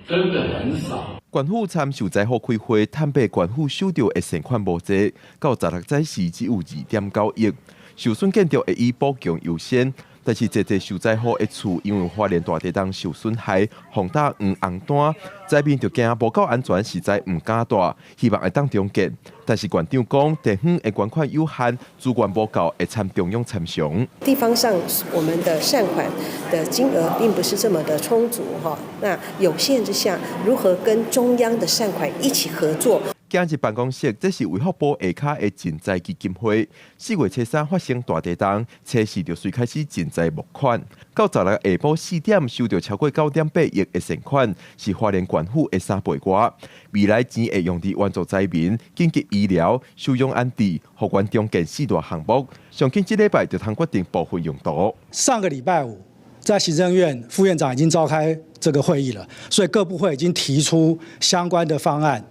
真的很少。縣府參受災戶開會，坦白縣府收著的善款無濟，到十六早時只有2.9億，受損建築會以補強優先。但是，濟濟受災戶的厝因為花蓮大地動受損害，予打黃紅單，災民就驚無夠安全，實在毋敢蹛，希望會當重建。但是縣長講，地方的捐款有限，資源無夠，會參中央參詳。地方上我們的善款的金額並不是這麼的充足，哈，那有限之下，如何跟中央的善款一起合作？今日辦公室，這是衛福部下跤的賑災基金會。4月初三發生大地動，初四就隨開始賑災募款，到十六下晡4點收著超過9.8億的善款，是花蓮縣府的3倍外。未來錢會用佇援助災民、緊急醫療、收容安置、復原重建四大項目。上緊這禮拜就通決定部分用途。上個禮拜五，在行政院副院長已經召開這個會議了，所以各部會已經提出相關的方案。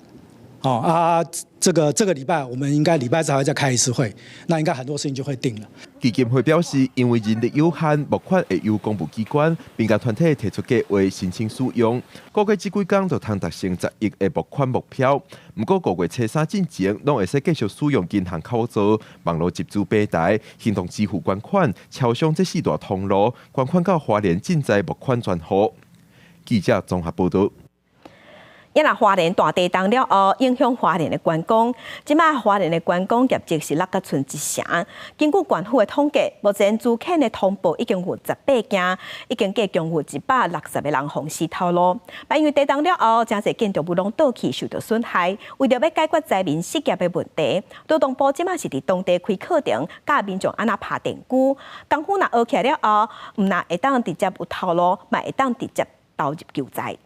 哦啊，這個禮拜我們應該禮拜四還會再開一次會，那應該很多事情就會定了。基金會表示，因為人力有限，募款會由公部機關、民間團體提出計劃申請使用。估計這幾工就通達成10億的募款目標。毋過5月初三進前，攏會使繼續使用銀行扣座、網路集資平台、行動支付捐款、超商這四大通路捐款到花蓮賑災募款專戶。記者綜合報導。抑若花蓮大地動了後，影響花蓮的觀光。這馬花蓮的觀光業績是落甲賰一成。根據縣府的統計，目前資遣的通報已經有18件，已經計共有160個人予死頭路。但因為地動了後，誠濟建築物攏倒去受著損害。為著欲解決災民失業的問題，勞動部這馬是佇當地開課程，教民眾按怎拍電鋸。功夫若學起來了後，毋但會當直接有頭路，嘛會當直接投入求才。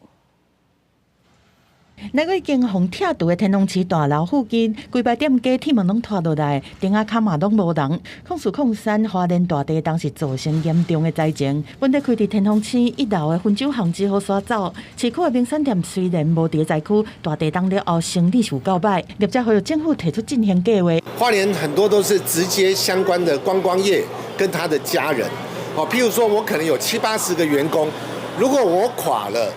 那個已經予拆除的天龍市大樓附近，規排店家鐵門攏脫落來，頂仔跤嘛攏無人。04/03花蓮大地動是造成嚴重的災情。問題開佇天龍市一樓的薰酒巷只好徙走。市區的名山店雖然無佇災區，大地動了後生意是有夠歹。業者呼籲政府提出振興計劃。花蓮很多都是直接相關的觀光業跟他的家人，哦，譬如說我可能有七八十個員工，如果我垮了。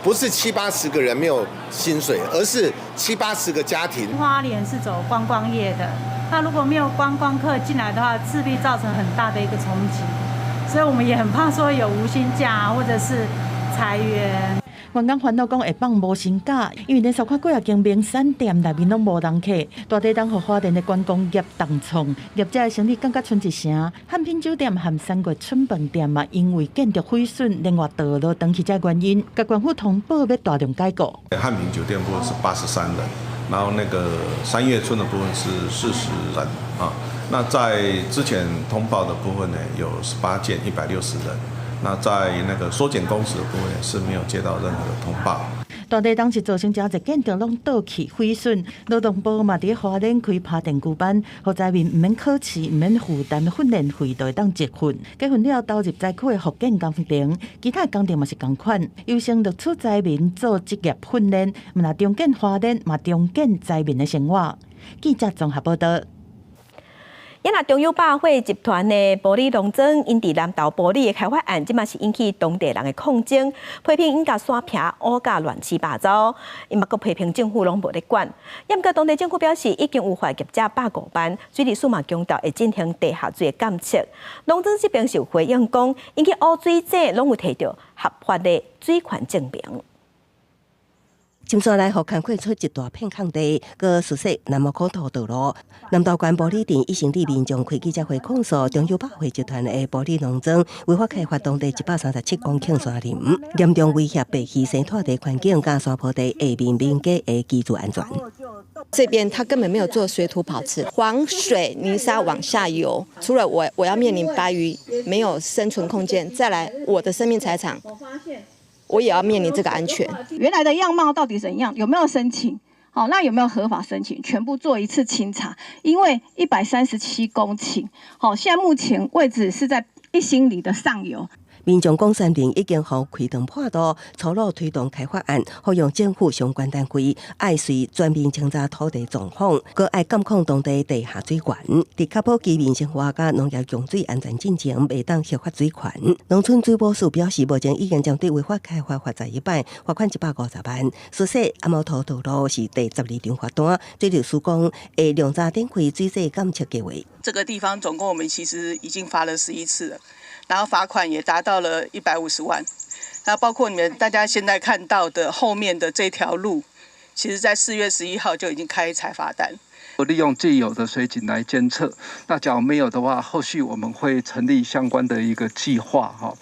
不是七八十個人沒有薪水，而是七八十個家庭。花蓮是走觀光業的，那如果沒有觀光客進來的話，勢必造成很大的一個衝擊，所以我們也很怕說有無薪假或者是裁員。員工煩惱講會放無薪假，因為連續看幾若間名山店內面攏無人客，大地動予花蓮的觀光業重創，業者的生意降甲賰一成。漢品酒店和三月春飯店嘛，因為建築毀損，另外倒落轉去這原因，共縣府通報欲大量解雇。漢品酒店部分是83人，然後那個三月春的部分是40人啊。那在之前通報的部分呢，有18間160人。那在那個縮減工時的部分是沒有接到任何的通報。大地動是造成誠濟建築攏倒去毀損，勞動部嘛佇花蓮開拍電鋸班，予災民毋免考試，毋免負擔訓練費，就會當集訓。結訓了投入災區的復建工程，其他工程嘛是仝款，優先錄取災民做職業訓練，毋但重建花蓮，嘛重建災民的生活。記者綜合報導。抑若中友百貨集團的埔里農莊，𪜶佇南投埔里的開發案，這馬是引起當地人的抗爭，批評𪜶共山坪挖甲亂七八糟，𪜶嘛閣批評政府攏無咧管。毋過當地政府表示，已經有罰業者150萬，水利署嘛強調會進行地下水的監測。農莊這邊是有回應講，𪜶去挖水井攏有提著合法的水權證明。浸山內予牽開出一大片空地，閣疏設南無可道道路。南投縣埔里鎮一生里民眾開記者會控訴，中友百貨集團的埔里農莊違法開發當地137公頃山林，嚴重威脅白溪生態地環境佮山坡地下面民家的居住安全。這邊他根本沒有做水土保持，黃水泥沙往下游。除了我要面臨白魚沒有生存空間，再來我的生命財產，我也要面臨這個安全。原來的樣貌到底怎樣？有沒有申請？好，那有沒有合法申請？全部做一次清查。因為137公頃，好，現在目前位置是在1興里的上游。民眾講，山林已經予開膛破肚，粗魯推動開發案，呼籲政府相關單位愛隨全面清查土地狀況，閣愛監控當地地下水源，佇確保居民生活佮農業用水安全進前，袂當核發水權。農村水保署表示，目前已經針對違法開發罰11擺，罰款150萬。疏設阿摩托道路是第12張罰單，水利署講會量早展開水質監測計劃。這個地方總共我們其實已經罰了11次了。然後罰款也達到了150萬，那包括你們大家現在看到的後面的這條路，其實在4月11號就已經開裁罰單。利用既有的水井來監測，那假如沒有的話，後續我們會成立相關的一個計劃，哈，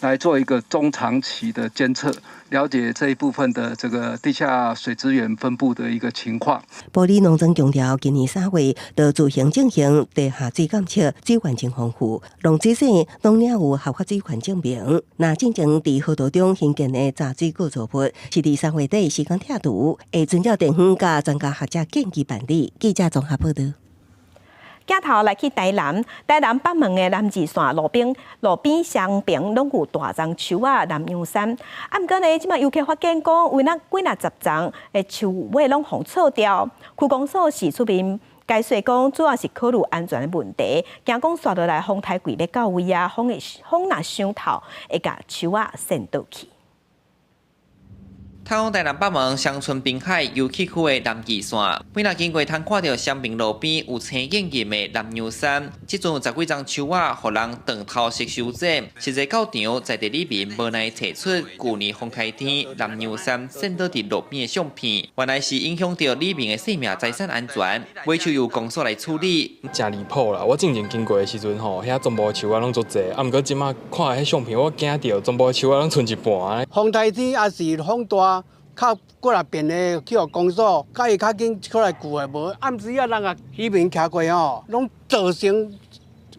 來做一個中長期的監測，了解這一部分的這個地下水資源分布的一個情況。埔里農莊強調，今年3月就自行進行地下水監測，水源真豐富，農水省攏領有合法水權證明。若進前佇河道中興建的閘水構造物，是佇3月底時間拆除，會遵照地方佮專家學者建議辦理。記者綜合報導。鏡頭來去台南，台南北門的南二線路邊雙爿攏有大叢樹仔南洋杉。啊，毋過呢，這馬遊客發現講，有若幾若十叢的樹尾攏予銼掉。區公所是出面解釋講，主要是考慮安全的問題，驚講紲落來風颱季欲到位啊，風若傷透，會共樹仔掀倒去。透台南北門鄉村濱海遊憩區的南二線，每若經過通看著雙爿路邊有青癮癮的南洋杉，這陣有十幾叢樹仔，予人斷頭式修剪，實際到場在地里民無奈提出，舊年風颱天南洋杉掀倒佇路邊的相片，原來是影響著里民的生命財產安全，尾手由公所來處理。誠離譜啦！我進前經過的時陣吼，遐全部的樹仔攏足濟，啊，毋過這馬看彼相片，我驚著，全部的樹仔攏賰一半。風颱天抑是風大，較過來便的去予公所，較伊較緊出來救的，無暗時啊人啊漁民徛過吼，攏造成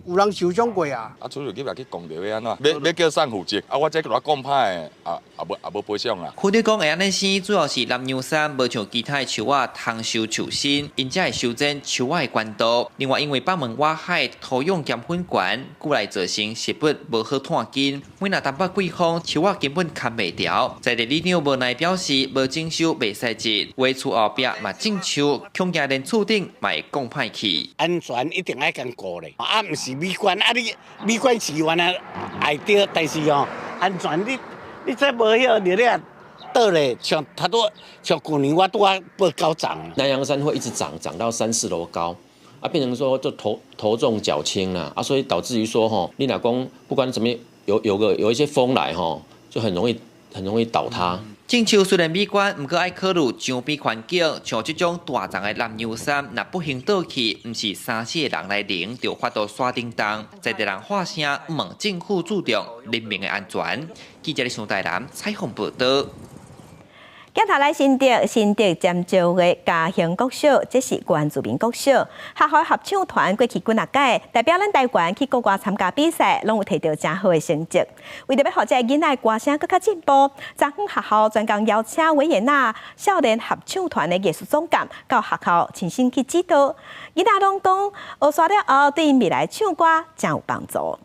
有人受傷過啊！啊，出入去講著欲按怎？欲叫啥負責？啊，我這佇講歹的，啊啊無啊無賠償啦。區長講會按呢生，主要是南洋杉無像其他的樹仔通受樹身，𪜶才會修剪樹仔的懸度。另外，因為北門外海土壤鹽分懸，故來造成植物無好湠根。每若東北季風，樹仔根本崁袂牢。在地里長無奈表示，無徵收袂使植，話厝後壁嘛種樹，恐驚連厝頂嘛會講歹去。安全一定愛共顧咧，啊，毋是美觀啊！你美觀是原來愛著，但是哦，安全你這無曉你咧倒咧，像頭拄像舊年我拄仔報九叢。南洋杉會一直長，長到三四樓高，啊，變成說就頭重腳輕啦，啊，所以導致於說吼，你若講不管怎麼有一些風來吼，就很容易倒塌。種樹雖然美觀，毋過愛考慮周邊環境，像這種大叢的南洋杉，若不幸倒去，毋是三四个人來拎，就發到山頂動，在地人喊聲，望政府注重人民的安全。記者李台南採訪報導。鏡頭來新竹，新竹尖石的嘉興國小，這是原住民國小。學校合唱團過去幾若屆，代表咱台灣去國外參加比賽，攏有提著誠好的成績。為著欲予這个囡仔歌聲閣較進步，昨昏學校專工邀請維也納少年合唱團的藝術總監到學校親身去指導。囡仔攏講，學煞了後，對𪜶未來唱歌誠有幫助。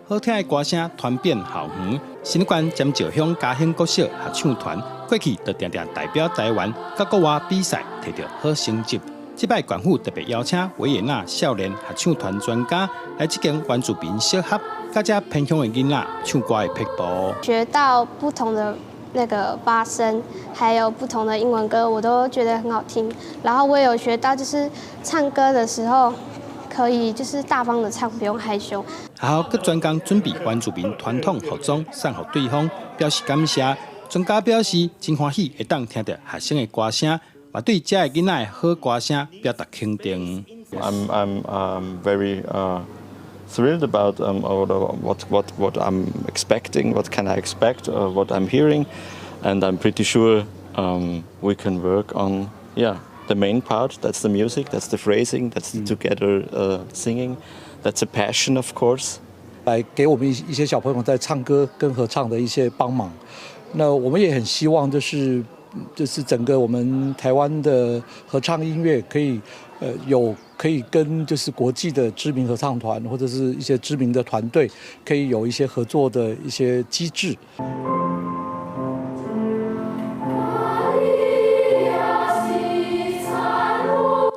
好聽的歌聲傳遍校園，新竹縣尖石鄉嘉興國小合唱團過去就定定代表台灣到國外比賽，提著好成績。這擺縣府特別邀請維也納少年合唱團專家來這間原住民小學，教這偏鄉的囡仔唱歌的撇步。學到不同的那個發聲，還有不同的英文歌，我都覺得很好聽。然後我也有學到，就是唱歌的時候，可以就是大方的唱，不用害羞。學校閣專工準備原住民傳統服裝送予對方，表示感謝。專家表示真歡喜會當聽著學生的歌聲，嘛對遮的囡仔的好歌聲表達肯定。 I'm very thrilled about what I'm expecting, what can I expect, what I'm hearing, and I'm pretty sure we can work on, yeah, the main part. That's the music, that's the phrasing, that's the together singing, that's a passion, of course. 來給我們一些小朋友在唱歌跟合唱的一些幫忙。那我們也很希望，就是整個我們台灣的合唱音樂可以，有可以跟就是國際的知名合唱團或者是一些知名的團隊，可以有一些合作的一些機制。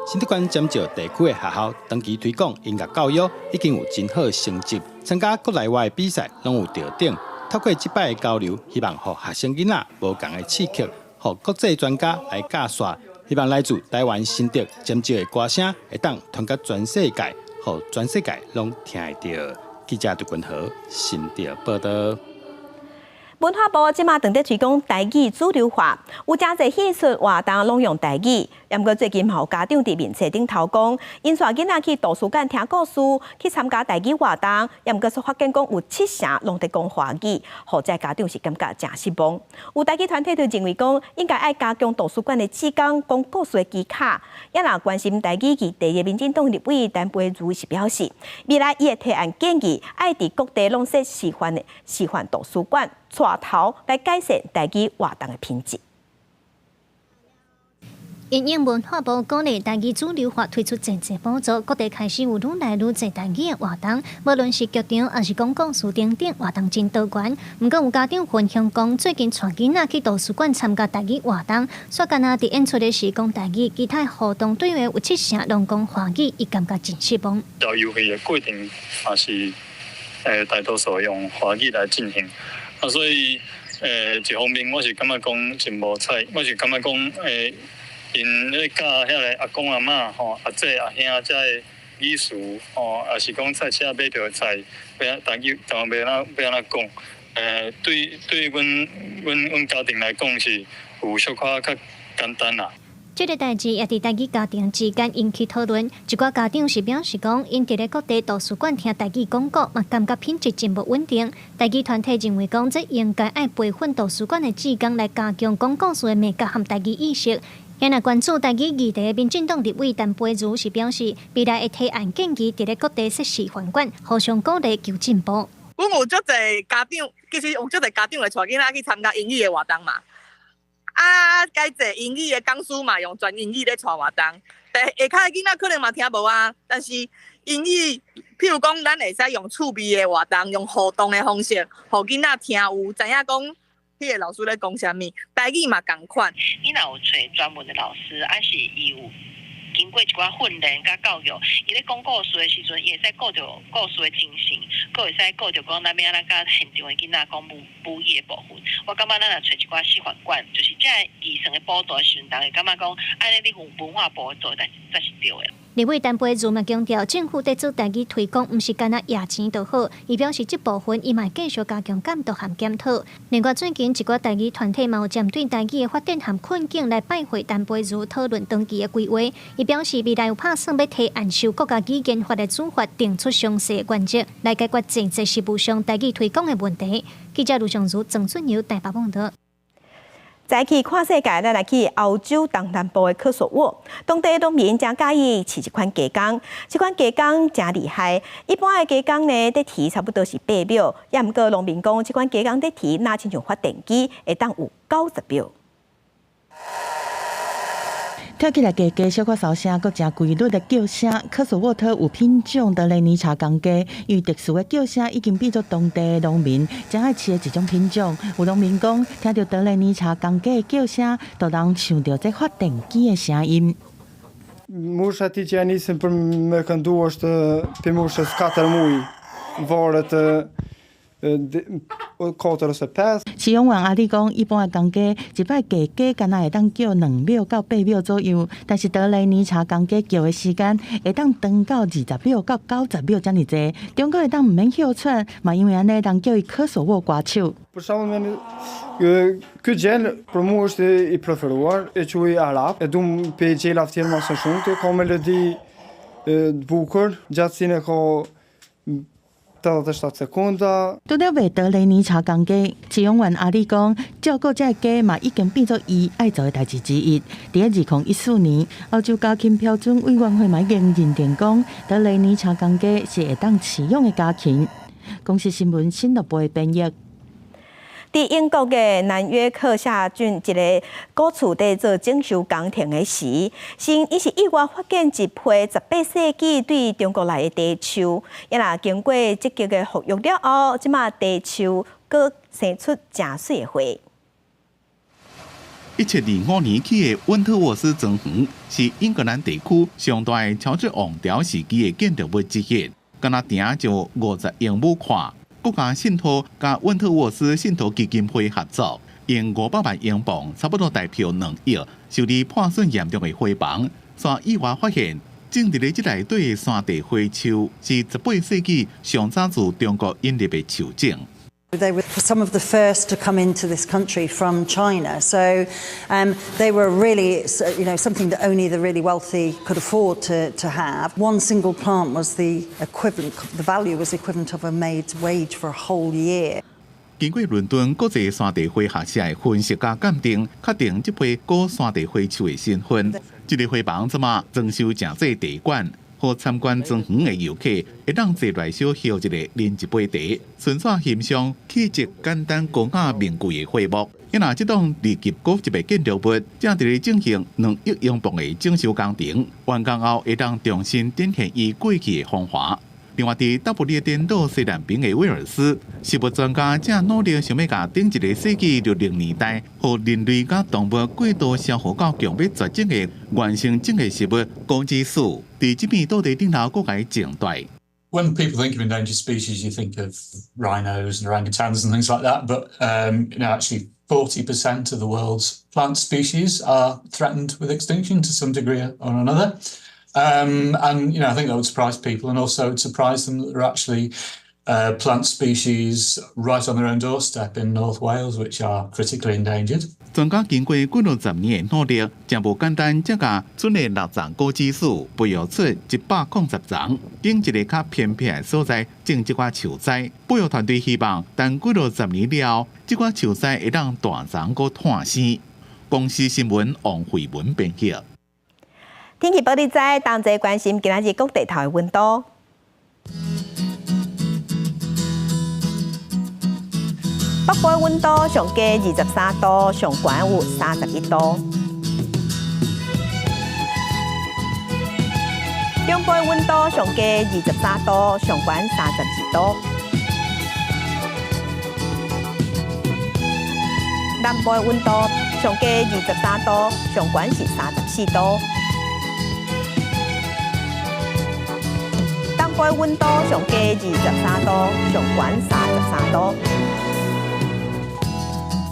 新竹縣尖石地區的學校長期推廣音樂教育，已經有真好成績，參加國內外的比賽攏有得獎。透過這擺的交流，希望予學生囡仔無仝的刺激，予國際專家來教授，希望來自台灣新竹尖石的歌聲會當傳到全世界，予全世界攏聽會著。記者杜君豪新竹報導。文化部這馬正佇推廣台語主流化，有誠濟戲出活動攏用台語。毋過最近嘛有家長佇面冊頂頭講，𪜶帶囡仔去圖書館聽故事，去參加台語活動，毋過煞發現講有七成攏佇講華語，予這家長是感覺誠失望。有台語團體就認為講，應該愛加強圖書館的志工講故事的技巧。也若關心台語議題的民進黨立委陳培儒是表示，未來伊會提案建議，愛佇各地攏設示範圖書館，帶頭來改善台語活動的品質。因應文化部鼓勵台語主流化推出濟濟補助，各地開始有愈來愈濟台語的活動，無論是劇場抑是講故事等等活動真多元。毋過有家長分享講，最近帶囡仔去圖書館參加台語活動，煞干焦佇演出的時講台語，其他互動對話有七成攏講華語，伊感覺真失望。交遊戲的過程嘛是大多數用華語來進行，啊，所以一方面我是感覺講真無彩，我是感覺講𪜶咧教遐个阿公阿嬤吼、阿姐阿兄遮个語詞吼，抑是講菜市仔買著菜，欲按台語台灣欲按怎欲按怎講？對阮家庭來講是有小可較簡單啦。這个代誌也佇台語家庭之間引起討論。一寡家長是表示講，𪜶佇咧各地圖書館聽台語講古，嘛感覺品質真無穩定。台語團體認為講，這應該愛培訓圖書館的志工來加強講故事的美感和台語意識。也若關注台語議題的民進黨立委陳培儒是表示，未來會提案建議，佇咧各地設示範館，互相鼓勵求進步。阮有足濟家長，其實有足濟家長會帶囡仔去參加英語的活動嘛。啊，該濟英語的講師嘛，用全英語咧帶活動，但下跤的囡仔可能嘛聽無啊。但是英語，譬如講，咱會使用趣味的活動，用互動的方式，予囡仔聽有，知影講彼个老師咧講啥物，台語嘛仝款。你若有揣專門的老師，抑是伊有經過一寡訓練佮教育，伊咧講故事的時陣，伊會使顧著故事的精神，閣會使顧著講咱欲按怎佮現場的囡仔講母語的部分。我感覺咱若揣一寡示範館，就是這預算的補助的時陣，逐家會感覺講，按呢你文化部做的才是對的。立委陳培儒嘛強調，政府佇做台語推廣，毋是干焦掖錢就好。伊表示，這部分伊嘛會繼續加強監督和檢討。另外，最近一寡台語團體嘛有針對台語的發展和困境來拜會陳培儒討論長期的規劃。伊表示，未來有拍算欲提案修國家語言法的主法，定出詳細的原則，來解決濟濟實務上台語推廣的問題。記者盧尚如、曾俊尧台北報導。再去看世界，咱來去歐洲東南部的科索沃，當地農民誠佮意飼這款雞公，這款雞公誠厲害。一般的雞公呢，佇啼差不多是8秒，也毋過農民講，這款雞公佇啼，若親像發電機，會當有90秒。聽起來雞雞小可聳聲，閣誠規律的叫聲。科索沃特有品種德雷尼查公雞，因為特殊的叫聲已經變做當地農民誠愛飼的一種品種。有農民講，聽著德雷尼查公雞的叫聲，就人像著這發電機的聲音。 Mosha e tij që ja nisën për me këndu është prej moshës 4 muaj, varet 4 ose 5。飼養員阿里講，一般的公雞一擺雞雞敢若會當叫2秒到8秒左右，但是德雷尼查公雞叫的時間會當長到20秒到90秒遮爾濟，中國會當毋免歇喘，嘛因為按呢人叫伊科索沃歌手。 Për shembull, ky gjel për mua është i preferuar, e quaj Arap, e du pe gjelave tjerë më së shumti, ka melodi të bukur, gjatësinë e ka 87 sekonda。除了賣德雷尼查公雞，飼養員阿里講，照顧這个雞嘛已經變做伊愛做的代誌之一。佇2014年，歐洲家禽標準委員會嘛已經認定講，德雷尼查公雞是會當飼養的家禽。公視新聞新樂部的編譯。佇英國的南約克夏郡一个古厝佇做整修工程的時，先伊是意外發現一批18世紀對中國來的茶樹，也若經過積極的復育了後，這馬茶樹閣生出誠媠的花。1725年起的溫特沃斯莊園是英格蘭地區上大的喬治王朝時期的建築物之一，敢若埕就50英畝闊。國家信託佮溫特沃斯信託基金會合作，用500萬英鎊，差不多台票2億，修理破損嚴重的花房。煞意外發現，種佇咧這內底的山茶花樹是18世紀上早自中國引入的樹種。 They were some of the first to come into this country from China, so they were really something that only the really wealthy could afford to have. One single plant was the equivalent, the value was the equivalent of a maid's wage for a whole year. 經過倫敦國際山茶花學社的分析佮鑑定，確定這批古山茶花樹的身份。這个花房這馬裝修成做茶館，予參觀莊園的遊客會當坐來小歇一下，啉一杯茶，順紲欣賞氣質簡單高雅名貴的花木。因若這棟二級古蹟的建築物正佇咧進行2億英鎊的整修工程，完工後會當重新展現伊過去的風華。另外，佇大不列顛島西南邊的威爾斯，植物專家正努力想欲共頂一个世紀60年代，予人類佮動物過度消耗到強欲絕種的原生種的植物高枝樹，佇這片土地頂頭閣共伊種蹛。 When people think of endangered species, you think of rhinos and orangutans and things like that. But actually, 40% of the world's plant species are threatened with extinction to some degree or another. And I think that would surprise people, and also it surprise them that there are actually plant species right on their own doorstep in North Wales, which are critically endangered. 專家經過幾落十年的努力，誠無簡單，才共賰的六叢高枝樹培育出110叢，揀一个較偏僻的所在種這寡樹栽。保育團隊希望，等幾落十年了後，這寡樹栽會當大叢閣湠生。公視新聞王慧文編輯。天氣報你知，同齊關心今仔日各地頭的溫度。北部的溫度上低23度，上懸有31度。中部的溫度上低23度，上懸32度。南部的溫度上低23度，上懸是34度。東部的溫度上低23度，上懸33度。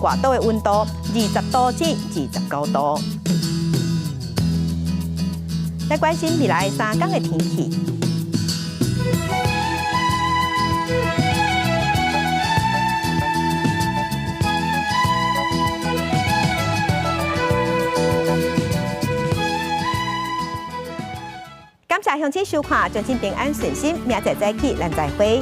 外島的溫度20度至29度。來關心未來3天的天氣。感謝鄉親收看，祝恁平安順心，明仔載早起咱再會。